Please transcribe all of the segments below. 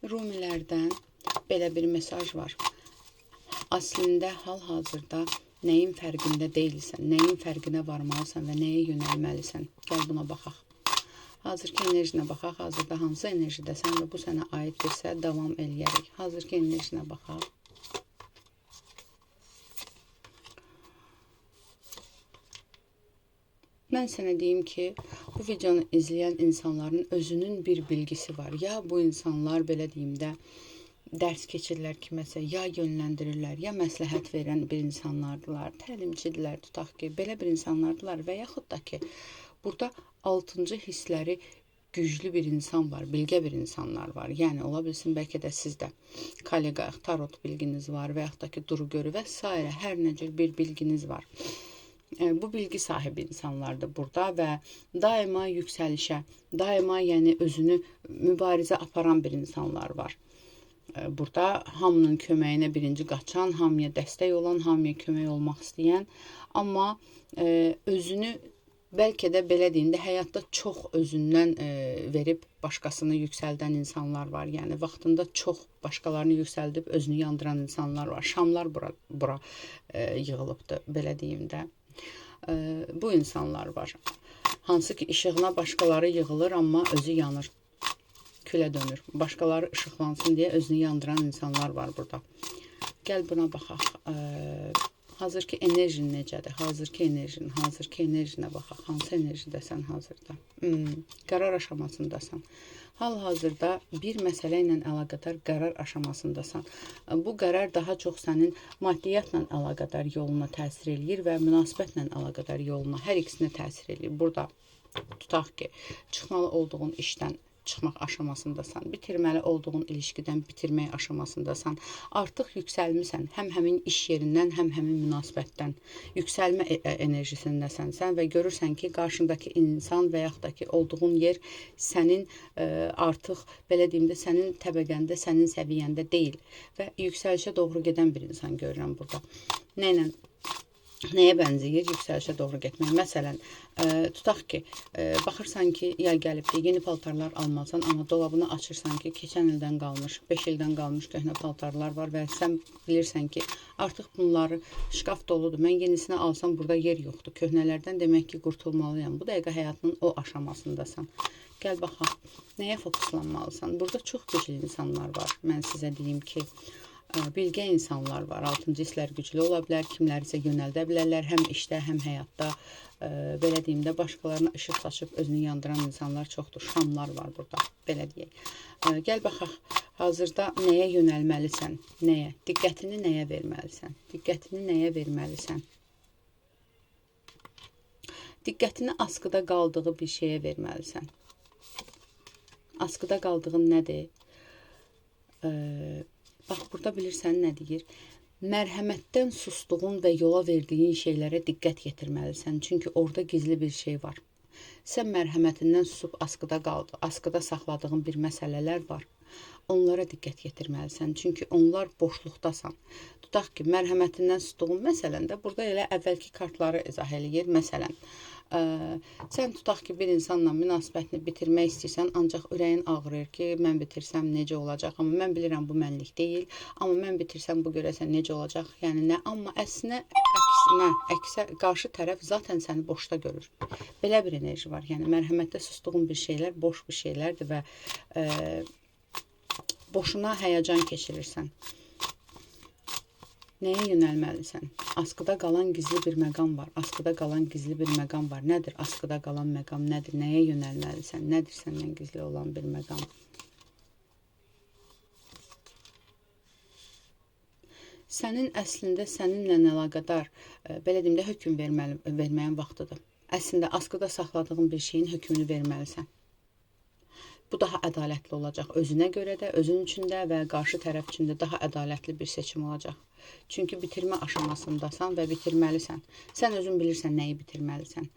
Rumilərdən belə bir mesaj var. Əslində hal-hazırda nəyin fərqində deyilsən, nəyin fərqinə varmalısan və nəyə yönəlməlisən? Gəl buna baxaq. Hazırki enerjinə baxaq. Hazırda hansı enerjidəsən və bu sənə aiddirsə davam eləyərik. Hazırki enerjinə baxaq. Mən sənə deyim ki, bu videonu izləyən insanların özünün bir bilgisi var. Ya bu insanlar belə deyim də dərs keçirlər kiməsə, ya yönləndirirlər, ya məsləhət verən bir insanlardılar, təlimçidirlər, tutaq ki, belə bir insanlardılar və yaxud da ki, burada 6-cı hissləri güclü bir insan var, bilgə bir insanlar var. Yəni, ola bilsin, bəlkə də sizdə kollega, tarot bilginiz var və yaxud da ki, duru görü və s. hər nə cür bir bilginiz var. Bu bilgi sahibi insanlardır burada və daima yüksəlişə, daima yəni özünü mübarizə aparan bir insanlar var. Burada hamının köməyinə birinci qaçan, hamıya dəstək olan, hamıya kömək olmaq istəyən, amma özünü bəlkə də belə deyim də həyatda çox özündən verib başqasını yüksəldən insanlar var. Yəni vaxtında çox başqalarını yüksəldib özünü yandıran insanlar var. Şamlar bura yığılıbdır, belə deyim də. Bu insanlar var. Hansı ki işığına başqaları yığılır, amma özü yanır, külə dönür. Başqaları işıqlansın deyə özünü yandıran insanlar var burada. Gəl buna baxaq. Hazırki enerjin necədir? Hazırki enerjin, hazırki enerjinə baxaq. Hansı enerjidəsən hazırda? Qərar aşamasındasan. Hal-hazırda bir məsələ ilə əlaqədar qərar aşamasındasan. Bu qərar daha çox sənin maddiyyatla əlaqədar yoluna təsir eləyir və münasibətlə əlaqədar yoluna, hər ikisinə təsir eləyir. Burada tutaq ki, çıxmalı olduğun işdən çıxmaq aşamasındasan, bitirməli olduğun ilişkidən bitirmək aşamasındasan. Artıq yüksəlmisən, həm həmin iş yerindən, həm həmin münasibətdən. Yüksəlmə enerjisindəsən sən və görürsən ki, qarşındakı insan və yaxud da ki, olduğun yer sənin artıq, belə deyim də, sənin təbəqəndə, sənin səviyyəndə deyil və yüksəlişə doğru gedən bir insan görürəm burada. Nə ilə? Nəyə bənzəyir yüksəlişə doğru getmək? Məsələn, tutaq ki, baxırsan ki, yay gəlibdir, yeni paltarlar almalısan, amma dolabını açırsan ki, keçən ildən qalmış, 5 ildən qalmış köhnə paltarlar var və sən bilirsən ki, artıq bunları şkaf doludur, mən yenisini alsam burada yer yoxdur, köhnələrdən demək ki, qurtulmalıyam. Bu dəqiqə həyatının o aşamasındasan. Gəl baxaq, nəyə fokuslanmalısan? Burada çox güclü insanlar var, mən sizə deyim ki, bilgə insanlar var. 6-cı hisslər güclü ola bilər, kimlərisə yönəldə bilərlər, həm işdə, həm həyatda. Belə deyim də, başqalarına işıq saçıb özünü yandıran insanlar çoxdur. Şamlar var burada, belə deyək. Gəl baxaq, hazırda nəyə yönəlməlisən? Nəyə? Diqqətini nəyə verməlisən? Diqqətini nəyə verməlisən? Diqqətini askıda qaldığı bir şeyə verməlisən. Askıda qaldığın nədir? Bax, burada bilirsən nə deyir? Mərhəmətdən sustuğun və yola verdiyin şeylərə diqqət yetirməlisən. Çünki orada gizli bir şey var. Sən mərhəmətindən susub askıda qaldı, askıda saxladığın bir məsələlər var. Onlara diqqət yetirməlisən. Çünki onlar boşluqdasan. Tutaq ki, mərhəmətindən sustuğun məsələndə burada elə əvvəlki kartları izah eləyir. Məsələn, sən tutaq ki, bir insanla münasibətini bitirmək istəyirsən, ancaq ürəyin ağrıyır ki, mən bitirsəm necə olacaq, amma mən bilirəm bu mənlik deyil, amma mən bitirsəm bu görəsən necə olacaq, yəni nə, amma əslinə, əksinə, qarşı tərəf zaten səni boşda görür. Belə bir enerji var, yəni mərhəmətdə sustuğun bir şeylər boş bir şeylərdir və boşuna həyəcan keçirirsən. Nəyə yönəlməlisən? Askıda qalan gizli bir məqam var. Askıda qalan gizli bir məqam var. Nədir askıda qalan məqam? Nədir? Nəyə yönəlməlisən? Nədir səndən gizli olan bir məqam? Sənin əslində səninlə əlaqədar, belə deyim də, hökm verməyin vaxtıdır. Əslində askıda saxladığın bir şeyin hökmünü verməlisən. Bu daha ədalətli olacaq. Özünə görə də, özün üçün də və qarşı tərəf üçün də daha ədalətli bir seçim olacaq. Çünki bitirmə aşamasındasan və bitirməlisən. Sən özün bilirsən nəyi bitirməlisən.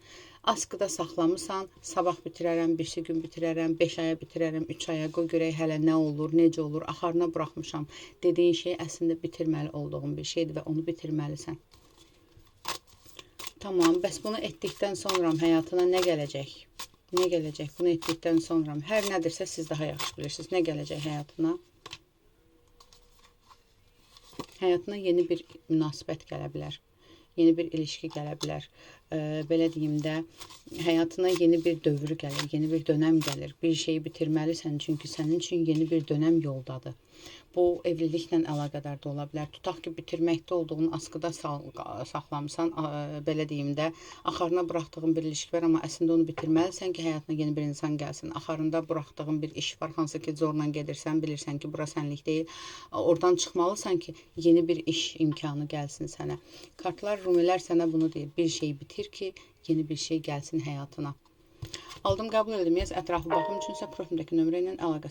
Askıda saxlamısan, sabah bitirərəm, birisi gün bitirərəm, 5 aya bitirərəm, 3 aya, qoy görək hələ nə olur, necə olur, axarına buraxmışam dediyin şey əslində bitirməli olduğun bir şeydir və onu bitirməlisən. Tamam, bəs bunu etdikdən sonra həyatına nə gələcək? Nə gələcək bunu etdikdən sonra? Hər nədirsə siz daha yaxşı bilirsiniz. Nə gələcək həyatına? Həyatına yeni bir münasibət gələ bilər. Yeni bir ilişki gələ bilər. Belə deyim də, həyatına yeni bir dövr gəlir, yeni bir dönəm gəlir. Bir şeyi bitirməlisən, çünki sənin üçün yeni bir dönəm yoldadır. Bu evliliklə əlaqədar da ola bilər. Tutaq ki, bitirməkdə olduğun, askıda saxlamısan, belə deyim də, axarına buraxdığın bir ilişki var, amma əslində onu bitirməlisən ki, həyatına yeni bir insan gəlsin. Axarında buraxdığın bir iş var, hansı ki, zorla gedirsən, bilirsən ki, bura sənlik deyil. Oradan çıxmalısan ki, yeni bir iş imkanı gəlsin sənə. Kartlar, rumilər sənə bunu deyir. Bir şey bitir ki, yeni bir şey gəlsin həyatına. Aldım, qəbul edim. Yaz ətraflı baxım üçünsə profildəki nömrə ilə əlaqə